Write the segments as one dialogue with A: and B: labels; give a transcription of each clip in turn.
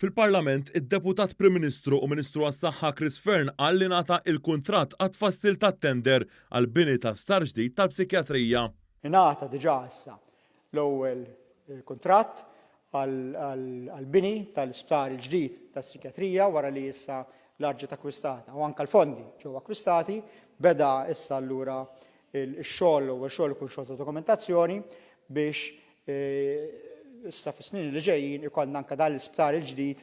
A: Fil-Parlament, id-Deputat Prim Ministru u Ministru għas-Saħħa Chris Fearne qal li ngħata il-kuntratt għat-tfassil tat-tender għall-bini ta' sptar ġdid tal-psikjatrija.
B: Ingħata diġà issa l-ewwel kuntratt għall-bini tal-isptar il-ġdid tas-psikjatrija wara li issa l-art ġiet akkwistata u anke l-fondi ġew akkwistati, beda issa allura x-xogħol, l-ewwel xogħol ikun xogħol ta' dokumentazzjoni biex issa fis-snin li ġejjin ikollna anke dan l-isptar il-ġdid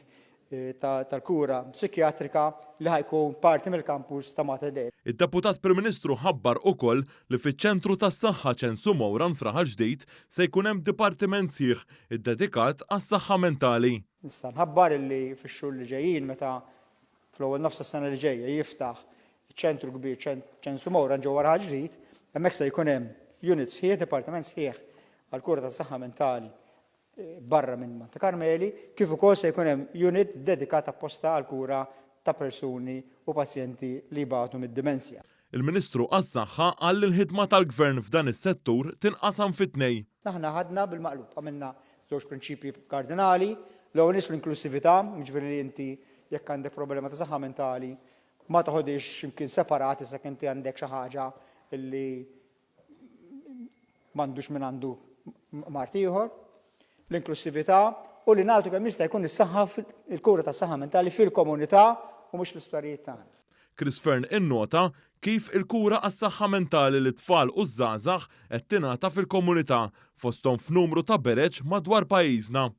B: tal-kura psikjatrika li ħa jkun parti mill-kampus ta' Mater Dei.
A: Id-Deputat Prim Ministru ħabbar ukoll li fiċ-Ċentru tas-Saħħa Ċensu Mowran f'Raħal Ġdid se jkun hemm dipartiment sħiħ iddedikat għas-saħħa mentali.
B: Nista' nħabbar illi fix-xhur li ġejjin meta fl-ewwel nofs tas-sena li ġejja jiftaħ iċ-ċentru kbir Ċensu Mowran ġewwa Raħal Ġdid, hemmhekk se jkun hemm unit sħiħ, dipartiment sħiħ għall-kura tas-saħħa mentali barra minn Monte Carmeli, kif ukoll se jkun hemm unit dedikat apposta għall-kura ta' persuni u pazjenti li jbatu mid-dimensja.
A: Il-Ministru għas-Saħħa qal li l-ħidma tal-Gvern f'dan is-settur tinqasam fi tnejn.
B: Aħna ħadna bil-maqlub, għamilna żewġ prinċipji kardinali, l-ewwel nett l-inklussività, jiġifieri li inti jekk għandek problema ta' saħħa mentali ma toħodhiex x'imkien separat issa jekk inti għandek xi ħaġa li m'għandux min għandu mard ieħor, l-inklussività u li nagħtu kemm jista' jkun is-saħħa il-kura tas-saħħa mentali fil-komunità u mhux fl-isptarijiet tagħna.
A: Chris Fearne innota kif il-kura għas-saħħa mentali lit-tfal u ż-żgħażagħ qed tingħata fil-komunità, fosthom f'numru ta' bereġ madwar pajjiżna.